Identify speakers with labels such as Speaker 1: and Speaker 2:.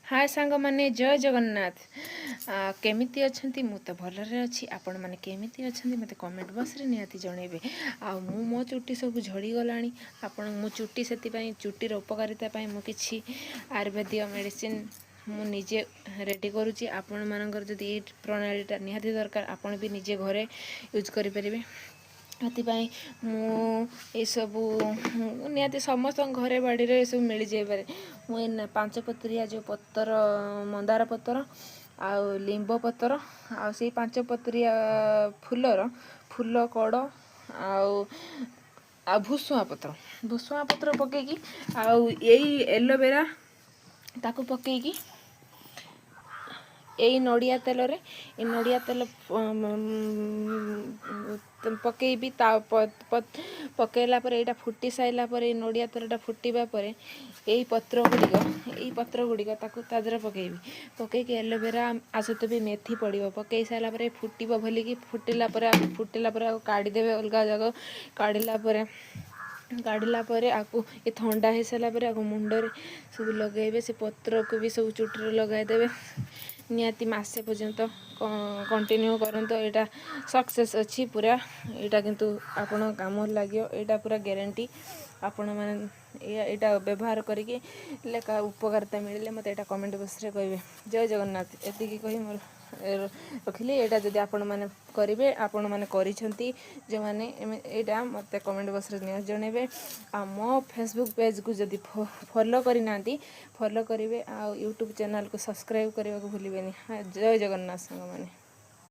Speaker 1: ହାଏ ସାଙ୍ଗମାନେ, ଜୟ ଜଗନ୍ନାଥ। କେମିତି ଅଛନ୍ତି? ମୁଁ ତ ଭଲରେ ଅଛି। ଆପଣମାନେ କେମିତି ଅଛନ୍ତି, ମୋତେ କମେଣ୍ଟ ବକ୍ସରେ ନିହାତି ଜଣାଇବେ। ଆଉ ମୁଁ ମୋ ଚୁଟି ସବୁ ଝଡ଼ିଗଲାଣି। ଆପଣ ମୁଁ ଚୁଟି, ସେଥିପାଇଁ ଚୁଟିର ଉପକାରିତା ପାଇଁ ମୁଁ କିଛି ଆୟୁର୍ବେଦୀୟ ମେଡ଼ିସିନ ମୁଁ ନିଜେ ରେଡ଼ି କରୁଛି। ଆପଣମାନଙ୍କର ଯଦି ଏଇ ପ୍ରଣାଳୀଟା ନିହାତି ଦରକାର, ଆପଣ ବି ନିଜେ ଘରେ ୟୁଜ୍ କରିପାରିବେ। ସେଥିପାଇଁ ମୁଁ ଏସବୁ ନିହାତି ସମସ୍ତଙ୍କ ଘରେ ବାଡ଼ିରେ ଏସବୁ ମିଳିଯାଇପାରେ। ମୁଁ ଏ ପାଞ୍ଚ ପତ୍ରିଆ ଯେଉଁ ପତ୍ର, ମନ୍ଦାର ପତ୍ର ଆଉ ଲିମ୍ବ ପତ୍ର ଆଉ ସେଇ ପାଞ୍ଚ ପତ୍ରିଆ ଫୁଲର ଫୁଲ କଡ଼ ଆଉ ଆଉ ଭୁଷୁଙ୍ଗା ପତ୍ର, ଭୁଷୁଙ୍ଗା ପତ୍ର ପକେଇକି ଆଉ ଏଇ ଏଲୋଭେରା ତାକୁ ପକେଇକି ଏଇ ନଡ଼ିଆ ତେଲରେ, ଏଇ ନଡ଼ିଆ ତେଲ ପକେଇବି। ତା ପକେଇଲା ପରେ, ଏଇଟା ଫୁଟି ସାରିଲା ପରେ, ଏଇ ନଡ଼ିଆ ତେଲଟା ଫୁଟିବା ପରେ ଏଇ ପତ୍ର ଗୁଡ଼ିକ ତାକୁ ତା ଦେହରେ ପକେଇବି। ପକେଇକି ଏଲୋଭେରା ଆଉ ସହିତ ବି ମେଥି ପଡ଼ିବ। ପକେଇ ସାରିଲା ପରେ ଫୁଟିବ ଭଲିକି। ଫୁଟିଲା ପରେ ଆଉ କାଢ଼ିଦେବେ ଅଲଗା ଜାଗା। କାଢ଼ିଲା ପରେ ଆକୁ ଏ ଥଣ୍ଡା ହେଇସାରିଲା ପରେ ଆକୁ ମୁଣ୍ଡରେ ସବୁ ଲଗାଇବେ। ସେ ପତ୍ରକୁ ବି ସବୁ ଚୁଟିରେ ଲଗାଇଦେବେ। ନିହାତି ମାସେ ପର୍ଯ୍ୟନ୍ତ କଣ୍ଟିନ୍ୟୁ କରନ୍ତୁ। ଏଇଟା ସକ୍ସେସ୍ ଅଛି ପୁରା। ଏଇଟା କିନ୍ତୁ ଆପଣଙ୍କ କାମରେ ଲାଗିବ, ଏଇଟା ପୁରା ଗ୍ୟାରେଣ୍ଟି। ଆପଣମାନେ ଏଇଟା ବ୍ୟବହାର କରିକି ଲେଖା ଉପକାରିତା ମିଳିଲେ ମୋତେ ଏଇଟା କମେଣ୍ଟ ବକ୍ସରେ କହିବେ। ଜୟ ଜଗନ୍ନାଥ। ଏତିକି କହି ମୋର ରଖିଲି। ଏଇଟା ଯଦି ଆପଣମାନେ କରିବେ, ଆପଣମାନେ କରିଛନ୍ତି ଯେଉଁମାନେ, ଏଇଟା ମୋତେ କମେଣ୍ଟ ବକ୍ସରେ ନିହାତି ଜଣାଇବେ। ଆଉ ମୋ ଫେସବୁକ୍ ପେଜ୍କୁ ଯଦି ଫଲୋ କରିନାହାନ୍ତି, ଫଲୋ କରିବେ ଆଉ ୟୁଟ୍ୟୁବ୍ ଚ୍ୟାନେଲ୍କୁ ସବସ୍କ୍ରାଇବ୍ କରିବାକୁ ଭୁଲିବେନି। ଜୟ ଜଗନ୍ନାଥ ସାଙ୍ଗମାନେ।